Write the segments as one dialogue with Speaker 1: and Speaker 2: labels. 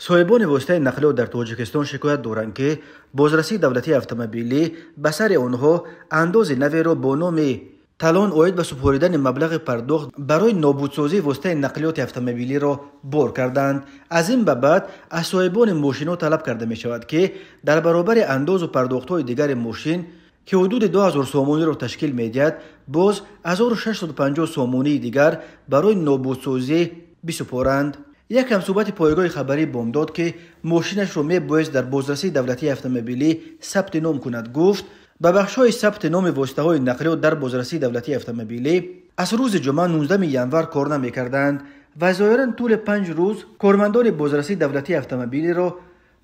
Speaker 1: Соҳибони воситаи нақлиёт дар Тоҷикистон шикоят доранд, ки бозрасии давлатии автомобилӣ ба сари онҳо андози наверо бо номи талон оид ба супоридани маблағи пардохт барои нобудсозии воситаи нақлиёти автомобилиро бор карданд. Аз ин ба баъд аз соҳибони мошинҳо талаб карда мешавад, ки дар баробари андозу пардохтҳои дигари мошин, ки ҳудуди 2000 сомониро ташкил медиҳад, боз 1650 сомонии дигар барои нобудсозӣ бисупоранд. Як ҳамсӯҳбати пойгоҳи хабарии Бомдод, ки мошинашро мебоист дар бозрасии давлатии автомобилӣ сабти ном кунад, гуфт: ба бахшҳои сабти номи воситаҳои нақлиёт дар бозрасии давлатии автомобилӣ аз рӯзи ҷумъа 19 январ кор намекарданд ва зоҳиран тӯли 5 рӯз кормандони бозрасии давлатии автомобилиро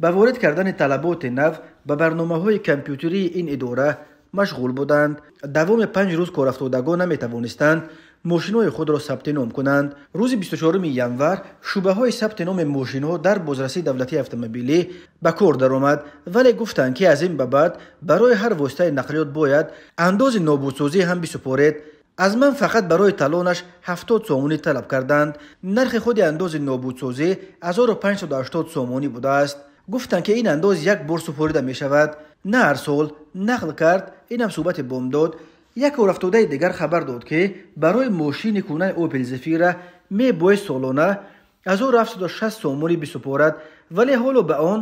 Speaker 1: ба ворид кардани талаботи нав ба барномаҳои компютерии ин идора машғул буданд. Давоми 5 рӯз корафтодагон наметавонистанд мошинҳои худро сабти ном кунанд. Рӯзи 24 январ шӯъбаҳои сабти номи мошинҳо дар бозрасии давлатии автомобилӣ ба кор даромад, вале гуфтанд, ки аз ин ба баъд барои ҳар воситаи нақлиёт бояд андози нобудсозӣ ҳам бисупоред. Аз ман фақат барои талонаш 70 сомонӣ талаб карданд. Нархи худи андози нобудсозӣ 1580 сомонӣ будааст. Гуфтанд, ки ин андоз як бор супорида мешавад, на ҳар сол, нақл кард ин ҳамсӯҳбати Бомдод. Як корафтодаи дигар хабар дод, ки барои мошини кӯнаи Опел Зефира мебоист солона 1760 сомонӣ бисупорад, вале ҳоло ба он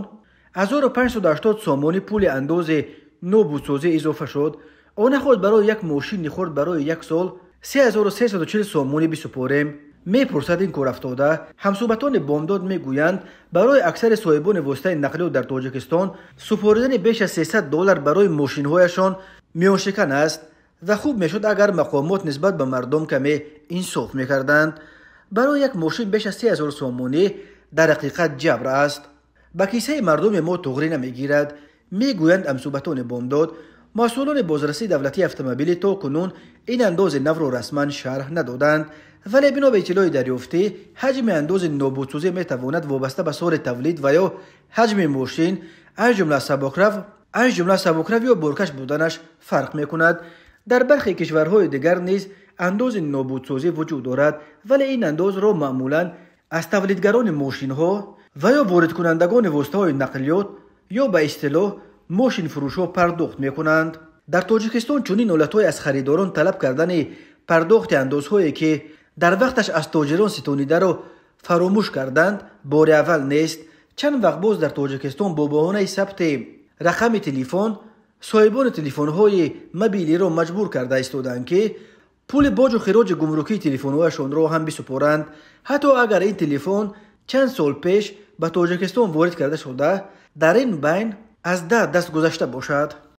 Speaker 1: 1580 сомонӣ пули андози нобудсозӣ изофа шуд. Она худ барои як мошини хурд барои як сол 3340 сомонӣ бисупорем, мепурсад ин корафтода. Ҳамсӯҳбатони Бомдод мегӯянд, барои аксари соҳибони воситаи нақлиёт дар Тоҷикистон супоридани беш аз 300 доллар барои мошинҳояшон миёншикан аст ва хуб мешуд, агар мақомот нисбат ба мардум каме инсоф мекарданд. Барои як мошин беш аз 3000 сомонӣ дар ҳақиқат ҷабр аст. Ба кисаи мардуми мо туғрӣ намегирад, мегӯянд ҳамсӯҳбатони Бомдод. Масъулони бозрасии давлатии автомобилӣ то кунун ин андози навро расман шарҳ надоданд, вале бино ба иттилои дарёфтӣ ҳаҷми андози нобудсозӣ метавонад вобаста ба соли тавлид ва ё ҳаҷми мошин, аз ҷумла сабукрав ё боркаш буданаш фарқ мекунад. Дар бархе кишварҳои дигар низ андози нобудсозӣ вуҷуд дорад, вале ин андозро маъмулан аз тавлидгарони мошинҳо ва ё воридкунандагони воситаҳои нақлиёт ё ба истилоҳ мошинфурӯшҳо пардохт мекунанд. Дар Тоҷикистон чунин ҳолатҳое аз харидорон талаб кардани пардохти андозҳое, ки дар вақташ аз тоҷирон ситонидаро фаромӯш карданд, бори аввал нест. Чанд вақт боз дар Тоҷикистон бо баҳонаи сабти рақами телефон соҳибони телефонҳои мобилиро маҷбур карда истоданд, ки пули боҷу хироҷи гумрукии телефонҳояшонро ҳам бисупоранд, ҳатто агар ин телефон чанд сол пеш ба Тоҷикистон ворид карда шуда, дар ин байн аз 10 даст гузашта бошад.